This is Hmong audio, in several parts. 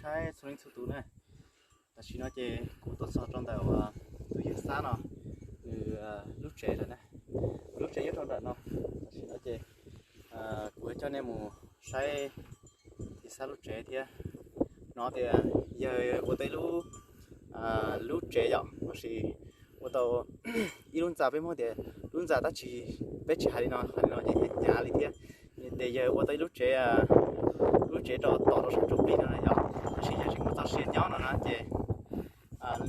Saib txhua leej txhua tus na, tam sim no ces kuv tuaj txog rau ntawm uas tus yawg Xab no nws lub tsev lawm na. Lub tsev nyob rau nram no. Tam sim no ces kuv yuav coj nej mus saib yawg Xab lub tsev thiab. Hnov tias yawg ua tau ib lub, lub tsev yom, los sis ua tau ib lub ntxa, peb Hmoob tias lub ntxa tab sis peb tsis hais li no, hais li no ces hnyav li thiab. Tias yawg ua tau ib lub tsev, lub tsev rau tom rau sab ntsuj plig no na yom, tab sis yawg tsis muaj txoj sia nyob no na ces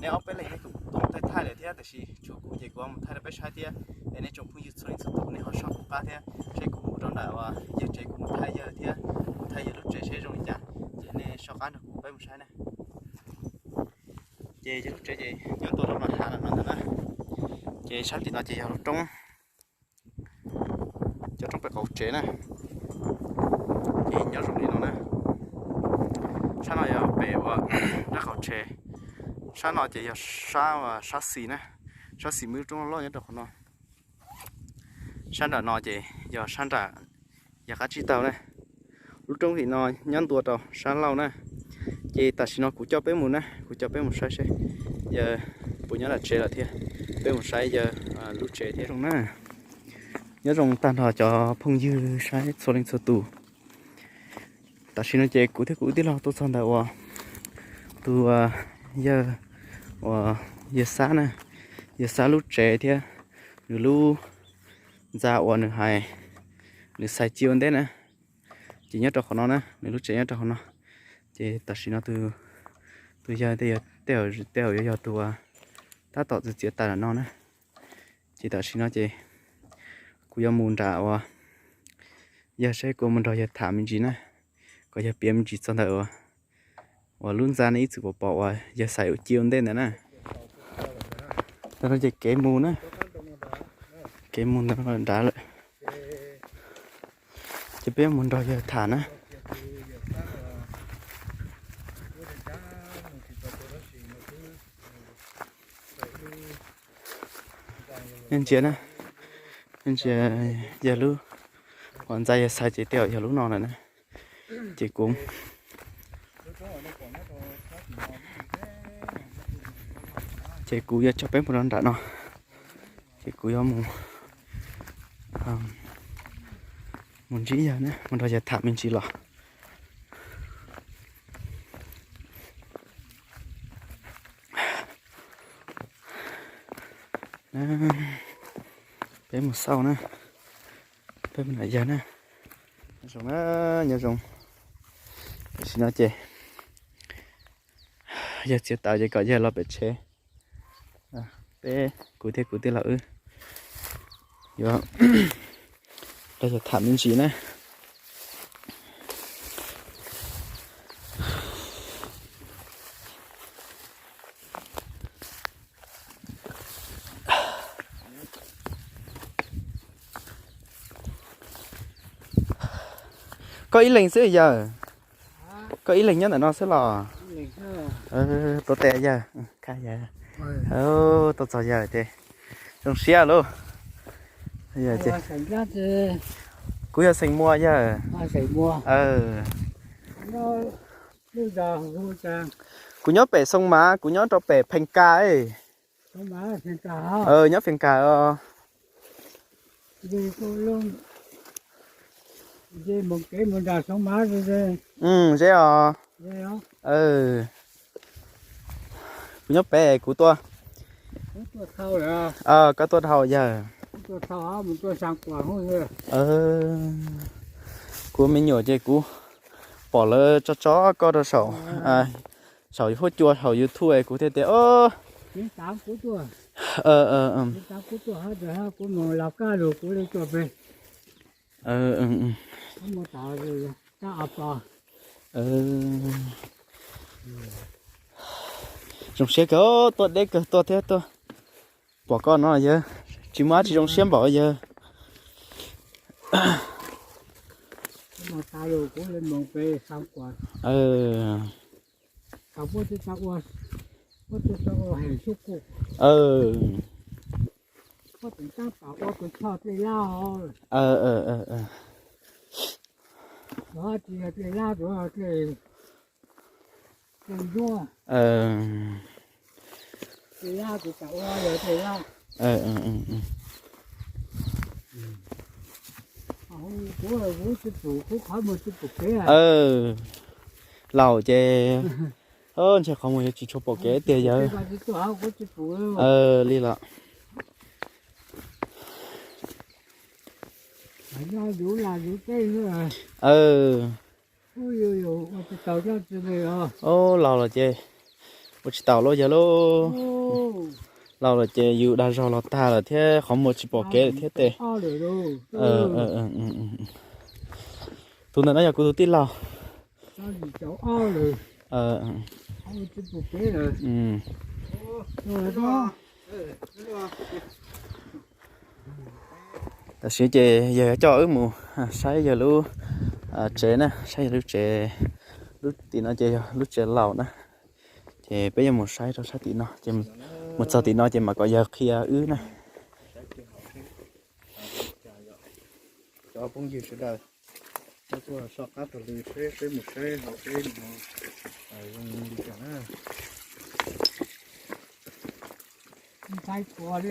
nej ob peb leeg nej kuj tuaj mus thaij thaij lawm thiab, tiam sis tshuav kuv ces kuv mus thaij rau peb saib thiab. Es nej tsoom phooj ywg txhua leej txhua tus nej ho soj kuv qab thiab, seb kuv mus rau ntawm uas yawg tsev kuv mus thaij yawg thiab, mus thaij yawg lub tsev seb zoo li cas, ces nej soj qab nrog kuv peb mus saib na. Ces yawg lub tsev ces nyob ntua rau nram hav no ntag na. Ces sab tim no ces yog lub roob, cov roob pem qaum tsev na. Ces nyob zoo li no na. Sab no yog pem uas nram qaum tsev, sab no ces yog sab, sab xis na, sab xis muaj ib lub roob loj loj nyob rau qhov no. Sab nram no ces yog sab nram, yog qab tsib taug na. Lub roob tim no nyob ntua rau sab laug na. Ces tam sim no kuv coj peb mus na, kuv coj peb mus saib seb yawg puas nyob nram tsev lawm thiab. Peb mus saib yawg lub tsev thiab zoo na. Nyob zoo tag nrho cov phooj ywg saib txhua leej txhua tus. Tam sim no ces kuv thiab kuv tij laug tuaj txog ntawm uas tus yawg, uas yawg Xab na, yawg Xab lub tsev thiab nws lub ntxa uas nws hais, nws xais cia ua ntej na. Ces nyob rau qhov no na, nws lub tsev nyob rau qhov no. Ces tam sim no tus yawg tej zaum yuav yog tus uas tab tom txiav txiav tais lawm no na. Ces tam sim no ces kuv yuav mus nram uas yawg seb, kuv mus nrog yawg tham me ntsis na, kom yawg piav me ntsis txog ntawm uas, uas lub ntxa nej ib txwm pom pom uas yawg xais ua cia ua ntej ntawd na. Ntawm no ces kev mus na, kev mus ntawm no nrad lawm. Ces peb mus nrog yawg tham na. Nej ntsia na, nej ntsia yawg lub, uas ntxa yawg xais ces tej zaum yog lub no lawm na. Ces kuv, ces kuv yuav coj peb mus rau nram no. Ces kuv yuav mus, mus ntsib yawg na, mus nrog yawg tham me ntsis los. Peb mus xauj na, peb mus nram yawg na. Nyob zoo na, nyob zoo. Tam sim no ces yawg txiav taws ces kom yawg los pem tsev. Peb, kuv thiab kuv tij laug wb yuav los yawg tham me ntsis na. Koj ib leeg xwb yawg? Koj ib leeg nyob ntawm no xwb los? Tuav tes yawg, tuav tes yawg ces zoo siab lauj. Kuv yog xeem Muas yawg. Kuv nyob pem Xoo Mav, kuv nyob rau pem Phees Kas. Nyob Phees Kas os. Ze os. Kuv nyob pem, kuv tuaj. Koj tuaj dhau yawg. Kuv me nyuam ces kuv pom lawv tso tso koj rau saum, saum huab cua saum YouTube es kuv thiaj tias, Zoo siab kawg, tuaj deb kawg tuaj thiab tuaj pom koj no yawg, tsis muaj dab tsi zoo siab npaum yawg. Laus ces ntshe qhov mus yuav tsis tshua pom kev tiag yawg. Li los. Laus los ces ua tsis taus lawm yawg lauj. Laus los ces yus dag zog los tag lawm thiab qhov muag tsis pom kev lawm thiab tes. Tus ntawm no yog kuv tus tij laug. Tam sim ces yawg coj wb mus saib yawg lub tsev na, saib yawg lub tsev. Lub tim no ces yog lub tsev laus na. Ces peb yuav mus saib rau sab tim no ces mus txog tim no ces mam kom yawg qhia wb na. Cov phooj ywg sawv daws, peb tuaj soj qab taug lw seb peb mus saib hauv peb no zoo li cas na. Tsis ntshai tuag li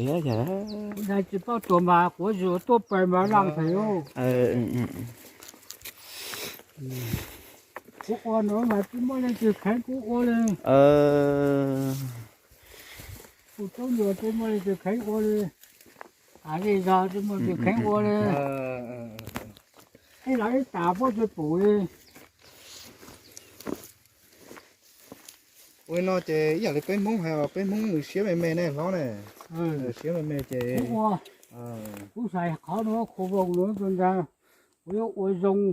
yawg. Tsis ntshai tuag mas quav zos tuaj pem mas leej thaum kuv ua no mas tsis muaj leej twg kheev kuv ua li. Kuv tub nyuam tsis muaj leej twg kheev ua li. Hais li zog tsis muaj leej twg kheev ua li. Ib los ib tas puab tsis pum li. Ua li no ces ib yam li peb Hmoob hais os, peb Hmoob nws siab me me ne hlob ne. Siab me me ces kuv xaiv qhov no khu voo no ntag, kuv yuav ua zoo.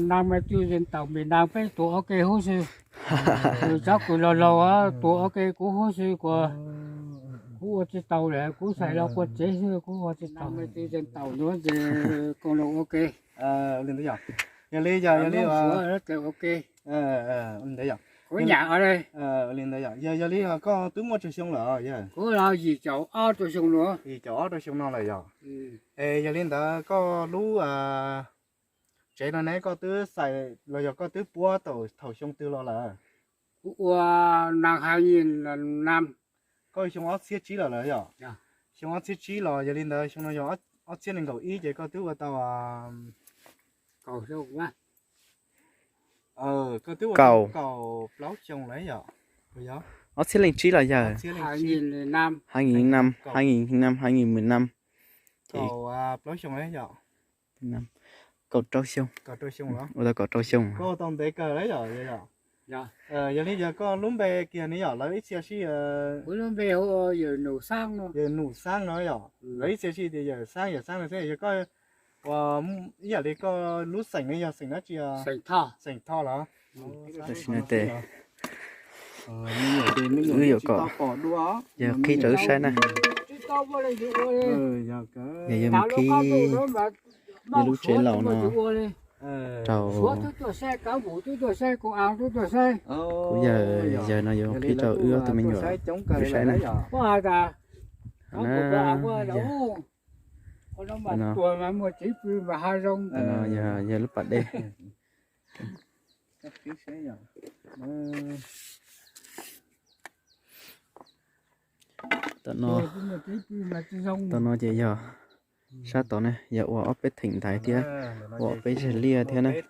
Nam mas twg yeej tau npis nam peb tuav ua ke huv xwb. Tsob kws laug laug tuav ua ke kuv huv xwb kuv, kuv ua tsis tau lawm, kuv xaiv los kua tsev xwb kuv ua tsis tau. Nam mas twg yeej tau nuav ces koom lug ua ke. Yog li yog, yog li ua ke. Li ntawd yog, yog li koj twb muaj tsawg xyoo lawm yawg? Kuv los yim caum ob rau xyoo no. Yim caum ob rau xyoo no lawm yog? Es yog li ntawd koj lub tsev no ne koj twb xaiv los yog koj twb puab tau thaum xyoo twg los lawm? Kuv ua nam hais yim nam. Koj xyoo ob txhiab tsib los lawm yog? Xyoo ob txhiab tsib los yog li ntawd xyoo no yog ob txhiab nees nkaum ib ces koj twb ua tau kaum plaub xyoo lawm yog? Ob txhiab leej tsib los yog? Hai nghìn năm, hai nghìn năm, hai nghìn mười lăm. Ces plaub xyoo yog? Kaum rau xyoo. Ua tau kaum rau xyoo. Koj tau ntev kawg lawm yog? Yog li yog koj lub npe kiag ne yog? Lawv ib txhia sij, Yawm Num Xaab no yog? Lawv ib txhia sij tias Yawm Xaab, Yawm Xaab no xwb. Yog koj ua ib yam li koj lub xeem ne yog xeem dab tsi? Xeem Thoj los? Tam sim no ces wb yuav kom yawg qhib rau wb saib na. Yog yawg mus qhib yawg lub tsev laus no rau kuv yawg, yawg no yuav qhib rau wb ob tug me nyuam wb saib na. No, yog lub pas dej. Tam no, tam no ces yog sab tod ne, yog ua ob peb theem ntaiv thiab, ua ob peb zeg liaj thiab na. Yog,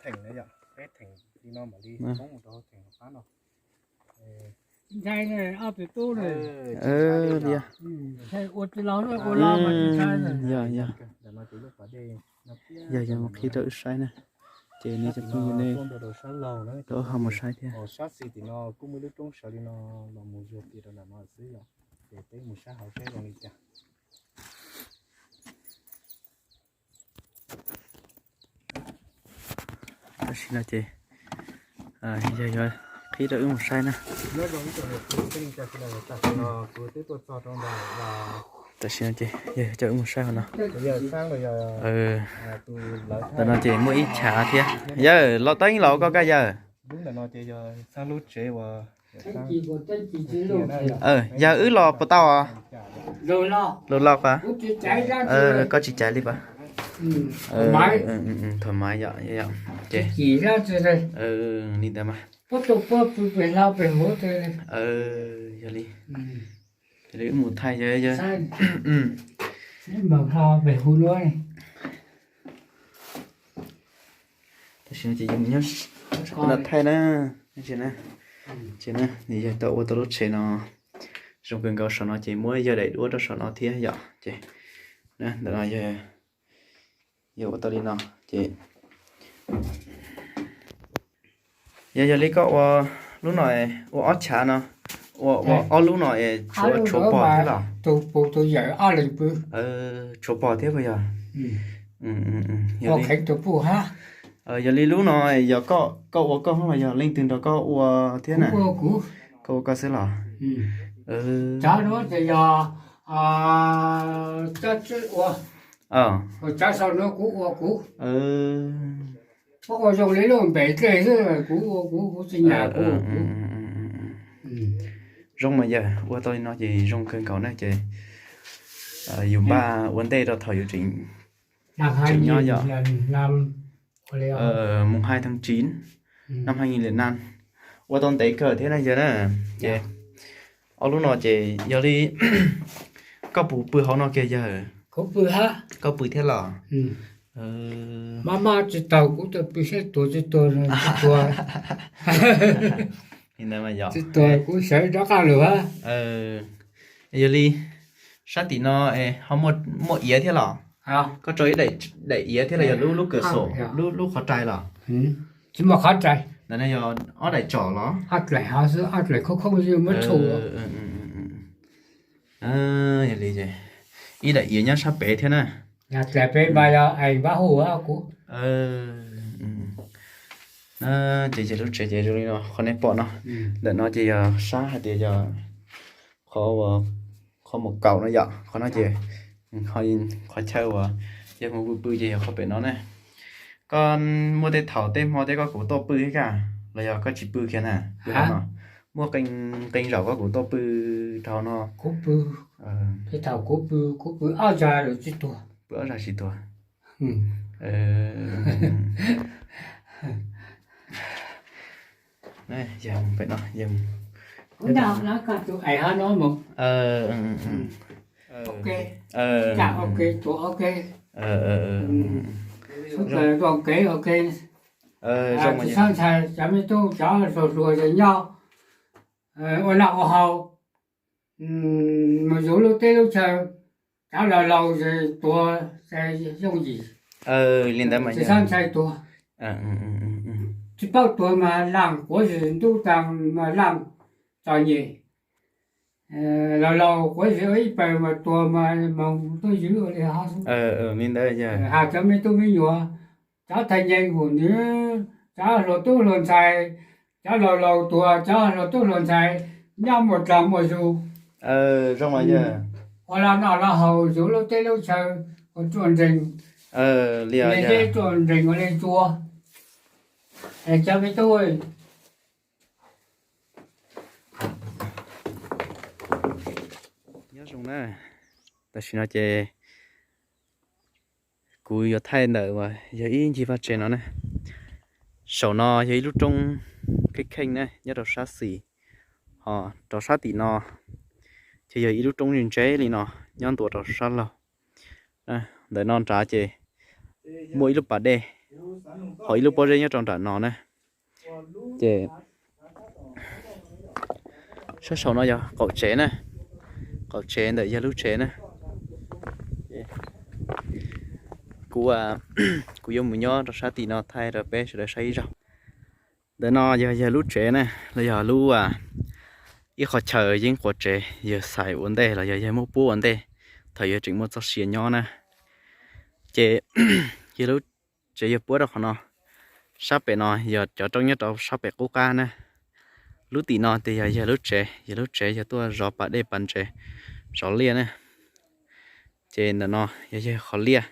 yog, yog, yog mus qhib rau wb saib na. Ces nej cov phooj ywg nej rov ho mus saib thiab. Tam sim no ces yawg yuav qhib rau wb mus saib na. Tam sim no ces yawg coj wb mus saib hauv no. Ntawm no ces muaj ib chav thiab. Yawg los tau ib los koj kaj yawg. Yawg wb los puas tau os? Loj loj pas. Koj tsis caiv li pas. Thoải mái yom, yom. Ces li ntawd mas. Yog li, yog li wb mus thaij yog, yog. Tam sim no ces yog mus nyob no thaij na, ces na, yog tau ua tau lub tsev no zoo kawg nkaus saum no ces muab yawg daim duab rau saum no thiab yom. Ces ntawm no yog ua tau li no ces yog, yog li koj ua lub no, ua ob chav no, ua, ua ob lub no es tshuav tshuav pog thiab los? Tus pus tus yawm ob leeg pw. Tshuav pog thiab puas yog? Yog li, tus pus hab. Yog li lub no yog koj, koj ua koj los yog leej twg nrog koj ua thiab na? Koj ua koj xwb los? Cov no ces yog cov tswb ua, cov sau no kuv ua kuv. Kuv ua zoo li lub npe dlej xwb, kuv ua kuv, kuv tsis nyam kuv ua kuv. Zoo mas yawg, ua tau li no ces zoo kawg nkaus na ces yus npaj ua ntej rau thaum yus tseem, tseem nyob yom. Mùng hai tháng chín năm hai nghìn lẻ năm, ua tau ntev kawg thiab na yawg na. Ces ob lub no ces yog li koj puas pw hauv no kiag yawg? Koj pw thiab los? Maj maj tsis taug kuv coj pw saib tuag tsis tuag, tsis tuag. Tsis tuag kuv sawv rov qab lawm. Yog li sab tim no ho muaj iav thiab los? Koj tso ib daim iav thiab los yog lub, lub kawm xom, lub, lub qhov rai los? Tsis muaj qhov rai. Ntawm no yog ob daim tsom los? Yog li ib daim iav nyob sab pem thiab na. Dlaim pem mas yog es npab hu kuv. Ces yog lub tsev ces zoo li no qhov nej pom no. Ntawm no ces yog sab hais tias yog qhov, qhov mus kaum no yom. Qhov no ces qhov chaw uas yog mus pw pw ces yog qhov pem no na. Koj muaj tej thaum tej hmo tej koj kuv tuaj pw thiab kaj los yog koj tsis pw kiag na? Pw hauv no. Muaj qee, qee zaum koj kuv tuaj pw rau hauv no. Kuv pw, tej thaum kuv pw, kuv pw ob zag lawm tsis tuag. Pw ob zag tsis tuag. Yog pem no, yog tus es hab no mus. Ok, ok, tuag ok. Suav dlawg tuaj kev ok. Tsis txhob ntshai, cov me tub cov hluas hluas ces nyob ua noj ua haus, mus yug lub teb lub chaw, cov laus laus ces tuag ces yooj yim. Li ntawd mas tsis txhob ntshai tuag. Tsis paub tuag mas laaj quav zis ntub taag mas laaj txom nyem. Laus laus quav zis ua ib pawg mas tuag mas moog tuab ywv ua li hab. Li ntawd has cov me tub me nyuam, cov thaj nyeeg hum nwv, cov hluas tub hluas ntxhais, cov laus laus tuag, cov hluas tub hluas ntxhais nyob muaj dlaag muaj zug. Ua lug noj lug haus, yug lub teb lub chaw ua ruaj nreeg, li teb ruaj nreeg ua li ntsuag. Cov me tub, nyob zoo na, tam sim no ces kuv yuav thaij ntawm uas yog ib ncig vaj tsev no na. Saum no yog ib lub roob kheej kheej na nyob rau sab xis, ho rau sab tim no ces yog ib lub roob ntse ntse li no nyob ntua rau sab laug. Ntawm no nrad ces muaj ib lub pas dej, ho ib lub pob zeb nyob rau nram no na. Ces sab saum no yog qaum tsev na, qaum tsev ntawm yawg lub tsev na. Kuv, kuv yuav mus nyob rau sab tim no thaij rau peb sawv daws saib ib zaug. Ntawm no yog yawg lub tsev na, los yog lub, ib qhov chaw yeeb quav tsev yawg xais ua ntej los yog yawg muab puab ua ntej thaum yawg tseem muaj txoj sia nyob na. Ces yawg lub tsev yawg puab rau qhov no, sab pem no yog cov roob nyob rau sab pem qub qab na. Lub tim no ces yog yawg lub tsev, yawg lub tsev yog tuaj zov pas dej pas ntses, zov liaj na. Ces ntawm no yog yawg qhov liaj,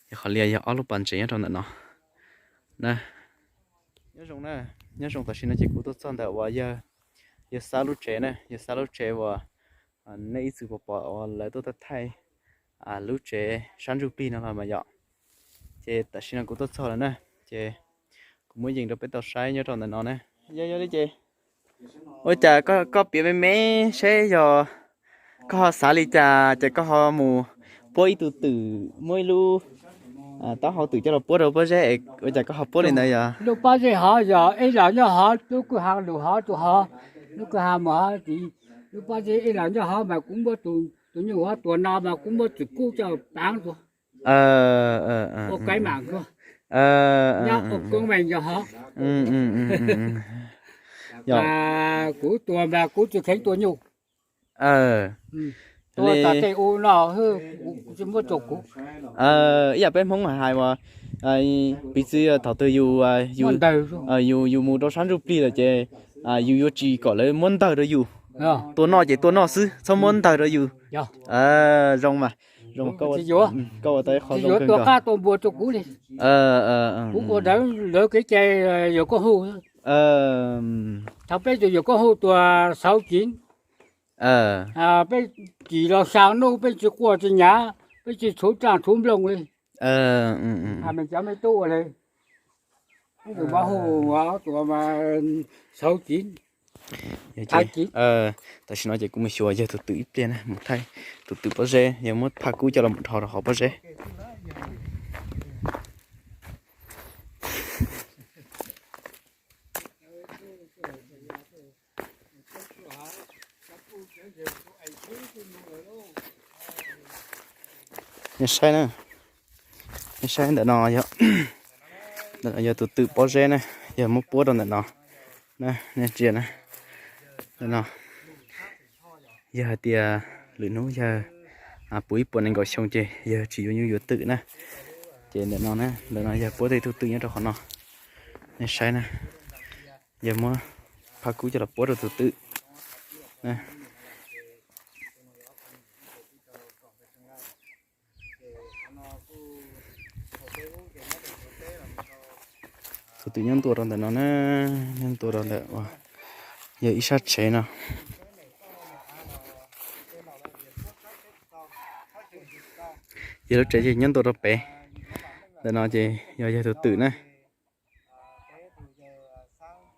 yawg qhov liaj yog ob lub pas ntses nyob rau ntawm no na. Nyob zoo na, nyob zoo tam sim no ces kuv tuaj txog ntawm uas yawg, yawg Xab lub tsev na, yawg Xab lub tsev uas nej ib txwm pom pom uas lawv tuaj thaij lub tsev sab ntsuj plig no los mas yom. Ces tam sim no kuv tuaj txog lawm na, ces kuv muab yees rau peb tau saib nyob rau ntawm no na. Yog yog li ces ua cas koj piav me me seb yog koj ho xav li cas ces koj ho mus puab ib tug twm muab ib lub taub hau twm coj los puab rau pob zeb, ua cas koj ho puab li ntawd yog? Lub pob zeb hov yog ib los nyob hov, lub kwj ha lug hov tus hov, lub kwj ha mus hov tid, lub pob zeb ib los nyob hov mas kuv muab tus nyuj hov tuag no mas kuv muab txwm kub coj paav tuag. Ua kaib mam nyob ua koob meej yog hov. Kuv tuag mas kuv tsis kheev tua nyuj. Tua tom tej u no, kuv tsis muab tua kuv. Ib yam peb Hmoob hais uas piv txwv thaum twg yus, yus mus rau sab ntsuj plig lawm ces yus yuav tsis kom lawv muab ntawg rau yus. Tua noj ces tua noj xwb, txhob muab ntawg rau yus. Zoo mas, zoo, koj ua tau qhov zoo kawg nkaus. Kuv ua ntawd lawv kev cai yuav koj hu. Thaum peb tus yuav koj hu tuag xauv civ, peb cim los xya hnub peb tsis quaj tsis nyav, peb tsis tshuv raj tshuv nplooj li. Me cov me tub ua li, tus mab hu tuag mas xauv civ. Tam sim no ces kuv mus xyuas yawg tus twm ib pliag na, mus thaij tus twm pob zeb, yog muab phaj kub coj los mus dhos rau hauv pob zeb. Nej saib na, nej saib ntawm no, ntawm no yog tus twm pob zeb na, yog muab puab rau ntawm no. Nej ntsia na, ntawm no yog hais tias lwm hnub yawg puv ib puas nees nkaum xyoo ces yawg tsis yuav nyuj yuav twm na. Ces ntawm no, ntawm no yog puab tau ib tug twm nyob rau qhov no. Nej saib na, yawg muab phaj kub coj los puab rau tus twm. Tus twm nyob ntua rau ntawm no na, nyob ntua rau ntawm uas yog ib sab tsev no. Yog lub tsev ces nyob ntua rau pem. Ntawm no ces yog yawg tus twm na.